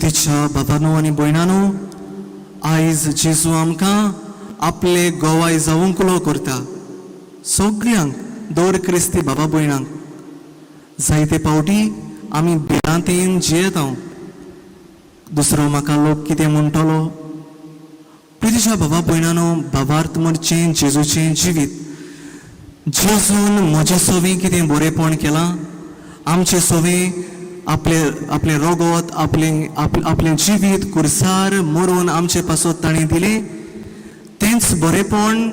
प्रितीच्या बाबानो आनी भयणानो, आयज जेजू आमकां आपले गोवाय जावंक उलो करता. सगल्यांक, दर क्रिस्ती बाबा भयणांक. जायते फावटी आमी भिरांतेन जियेता, दुसरो म्हाका लोक कितें म्हणटलो. प्रितीच्या बाबा भयणानो, भावार्थ म्हणचें जेजूचें जिवीत. जेजून म्हजे सवी कितें बरेंपण केलां, आमचे सवी आपले आपलें रोगोत, आपलें आपलें जिवीत कुर्सार मरून आमचे पासत ताणें दिलें. तेंच बरेंपण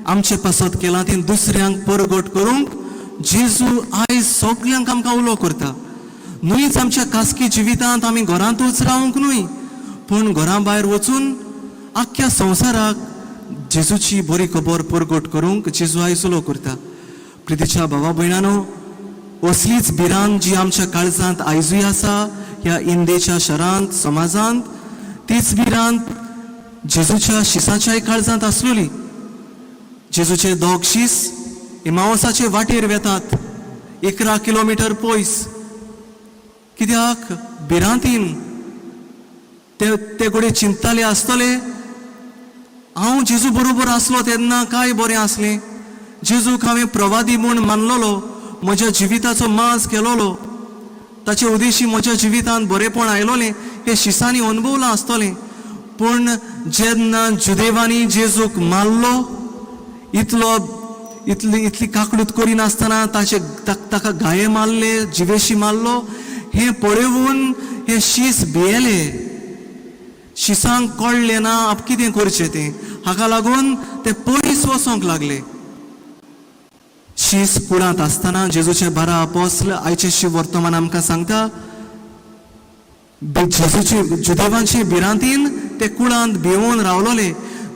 आमचे पासत केलां तें दुसऱ्यांक परगट करूंक जेजू आयज सगल्यांक आमकां उलो करता. न्हूच आमच्या खासगी जिवितांत आमी घरांतूच रावंक न्हय, पूण घरा भायर वचून आख्ख्या संवसाराक जेजूची बरी खबर परगट करूंक जेजू आयज उलो करता. प्रितीच्या भावा भयणानो, असलीच भिरांत जी आमच्या काळजांत आयजूय आसा ह्या इंदेच्या शहरांत, समाजांत, तीच भिरांत जेजूच्या शिसाच्याय काळजांत आसलेली. जेजूचे दोग शीस इमावसाचे वाटेर वेतात 11 किलोमिटर पयस. कित्याक? भिरांतीन. ते ते घडये चिंतताले आसतले, हांव जेजू बरोबर आसलो तेन्ना काय बरें आसलें, जेजूक हांवें प्रवादी म्हूण मानलोलो, म्हज्या जिविताचो माज केलोलो, ताचे उदेशी म्हज्या जिवितांत बरेंपण आयलोलें, हें शिसांनी अनुभवलां आसतलें. पूण जेन्ना जुदेवांनी जेजूक मारलो, इतलो इतली इतली काकडूत करिनासतना ताचे ताका घाये मारले, जिवेशी मारलो, हें पळोवन हे शीस भियेले. शिसांक कळ्ळें ना आप कितें करचें तें. हाका लागून ते पयस वचोंक लागले. शीस कुडांत आसतना जेजूचे 12 आपोस्ल, आयचें शिव वर्तमान आमकां सांगता, जेजूची जुदेवांचे भिरांतीन ते कुळांत भिवून रावलोले.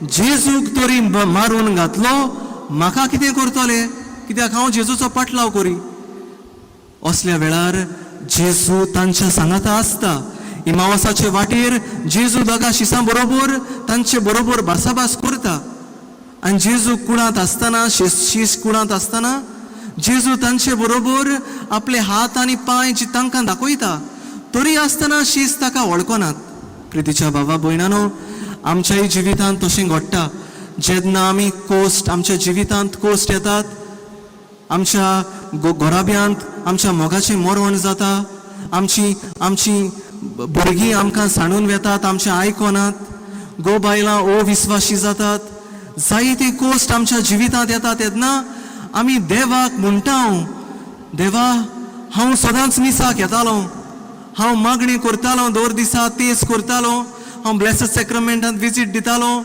जेजूक तरी मारून घातलो, म्हाका कितें करतले? कित्याक हांव जेजूचो पाटलाव करी. असल्या वेळार जेजू तांच्या सांगाता आसता. इमावसाचे वाटेर जेजू दोगा शिसां बरोबर तांचे बरोबर भासाभास करता. आनी जेजू कुळांत आसतना, शीस कुळांत आसतना जेजू तांचे बरोबर आपले हात आनी पांय जी तांकां दाखयता, तरी आसतना शीस ताका वळखनात. प्रितीच्या बाबा भयणानो, आमच्याय जिवितांत तशें घडटा. जेन्ना आमी कोस्ट आमच्या जिवितांत कोस्ट येतात, आमच्या घराब्यांत आमच्या मोगाचें मरण जाता, आमची आमची भुरगीं आमकां सांडून वेतात, आमचें आयकनात, गो बायलां अविस्वाशी जातात, जायती कोस्ट आमच्या जिवितांत येता तेन्ना आमी देवाक म्हणटा, देवा हांव सदांच मिसाक येतालो, हांव मागणी करतालो, दर दिसा तेज करतालो, हांव ब्लेसड सेक्रमेंटांत विजीट दितालो,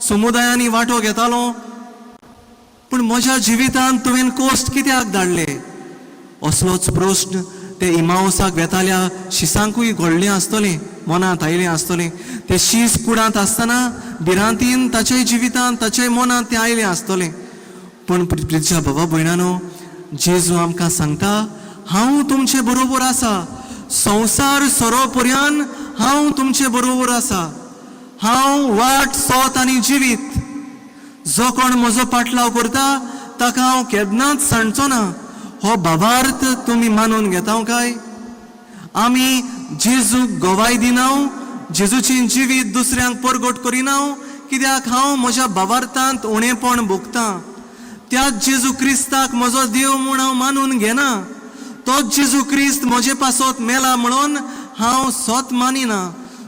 समुदायांनी वांटो घेतालो, पूण म्हज्या जिवितांत तुवें कोस्ट कित्याक धाडले? असलोच प्रश्न ते इमावसाक वेताल्या शिसांकूय घडलें आसतलें, मनांत आयलें आसतलें. ते शीस कुडांत आसतना भिरांतीन ताच्याय जिवितांत, ताच्याय मनांत तें आयलें आसतलें. पूण प्रितीच्या बाबा भयणानो, जेजू आमकां सांगता, हांव तुमचे बरोबर आसा, संवसार सोरो पर्यान हांव तुमचे बरोबर आसा. हांव वाट, सोत आनी जिवीत. जो कोण म्हजो पाटलाव करता ताका हांव केन्नाच सांडचो ना. हो भावार्थ तुमी मानून घेता काय? आमी जेजूक गवाय दिना, जेजूचें जिवीत दुसऱ्यांक परगट करिना, कित्याक हांव म्हज्या भावार्थांत उणेपण भोगतां. त्याच जेजू क्रिस्ताक म्हजो देव म्हूण हांव मानून घेना. तोच जेजू क्रिस्त म्हजे पासत मेला म्हणून हांव सोत मानिना.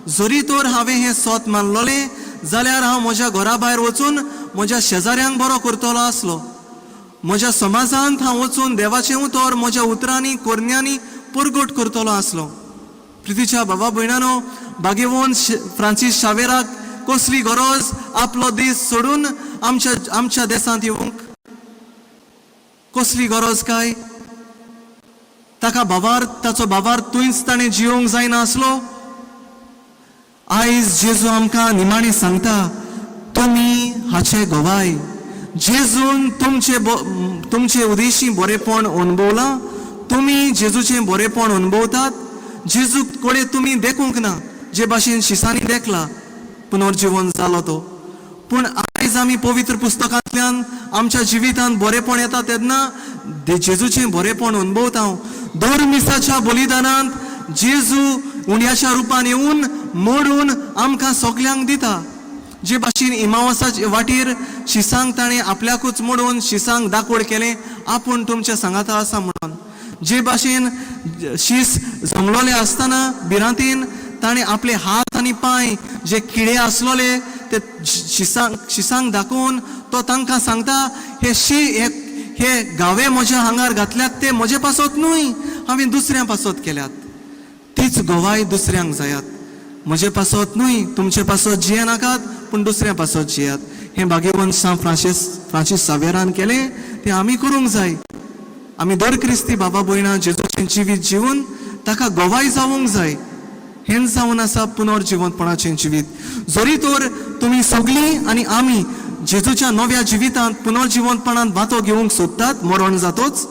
जरी तर हांवें हें सोत मानलोलें जाल्यार हांव म्हज्या घरा भायर वचून म्हज्या शेजाऱ्यांक बरो करतलो आसलो. म्हज्या समाजांत हांव वचून देवाचें उतर म्हज्या उतरांनी करण्यांनी परगट करतलो आसलो. प्रितीच्या बाबा भयणानो, बागेवन फ्रांसीस शावेराक कसली गरज आपलो देश सोडून आमच्या आमच्या देशांत येवंक? कसली गरज काय ताका? बाबार ताचो बाबार थंयच ताणें जियोंक जायना आसलो. आयज जेजू आमकां निमाणें सांगता, तुमी हाचे गवाय. जेजून तुमचे तुमचे उदेशी बरेपण अणभवलां, तुमी जेजूचें बरेपण अणभवतात. जेजू कडेन तुमी देखूंक ना, जे भाशेन शिसांनी देखला पुनर्जिवन जालो तो. पूण आयज आमी पवित्र पुस्तकांतल्यान आमच्या जिवितांत बरेपण येता तेन्ना जेजूचें बरेपण अणभवता. दर मिसाच्या बलिदानांत जेजू उण्याच्या रुपान येवन मोडून आमकां सगल्यांक दिता. जे भाशेन इमावसाचे वाटेर शिसांक ताणें आपल्याकूच मोडून शिसांक दाकोड केलें आपूण तुमच्या सांगाता आसा म्हणून, जे भाशेन शीस जमलोले आसतना भिरांतीन ताणें आपले हात आनी पांय जे किडे आसलोले ते शिसांक दाखोवन तो तांकां सांगता, हे शी हे गावे म्हज्या हांगार घातल्यात ते म्हजे पासत न्हय, हांवें दुसऱ्यां पासत केल्यात. तीच गवाय दुसऱ्यांक जायात, म्हजे पासत न्हय, तुमचे पासत जिये नाकात पूण दुसऱ्या पासत जियात. हें भाग्यवंत सांत फ्रांसीस सावेरान केलें तें आमी करूंक जाय. आमी दर क्रिस्ती बाबा भयणां जेजूचें जिवीत जिवन ताका गवाय जावंक जाय. हेंच जावन आसा पुनर्जिवंतपणाचें जिवीत. जरी तर तुमी सगळीं आनी आमी जेजूच्या नव्या जिवितांत पुनर्जिवंतपणांत वांटो घेवंक सोदतात मरण जातोच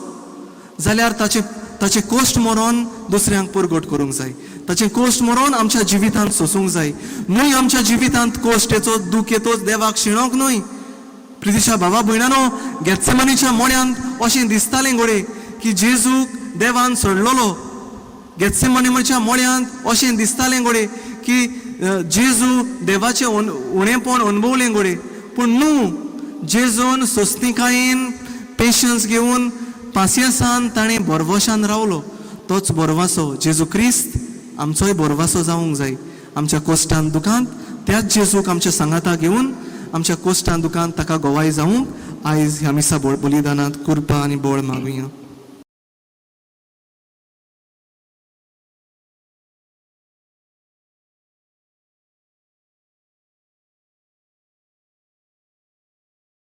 जाल्यार ताचे ताचे कोश्ट मरोन दुसऱ्यांक परगट करूंक जाय. ताचें कोश्ट मरोन आमच्या जिवितांत सोसूंक जाय. न्हय आमच्या जिवितांत कोश्ट येचो दूख येतोच देवाक शिणोंक न्हय. प्रितीच्या भावा भयणानो, गेत्सेमानीच्या मोड्यांत अशें दिसतालें घोडे की जेजूक देवान सोडलेलो. गेत्सेमानीच्या मोड्यांत अशें दिसतालें घोडे की जेजू देवाचें उणेपण अणभवलें घोडे. पूण न्हू, जेजून सोंसणिकायेन पेशन्स घेवन पासियेंसान ताणें भरवशान रावलो. तोच भरवासो जेजू क्रिस्त आमचोय भरवासो जावंक जाय. आमच्या कोश्टान दुखांत त्याच जेजूक आमच्या सांगाता घेवन आमच्या कोश्टान दुखांत ताका गवाय जावंक आयज ह्या मिसा बलिदानांत कृपा आनी बळ मागुया.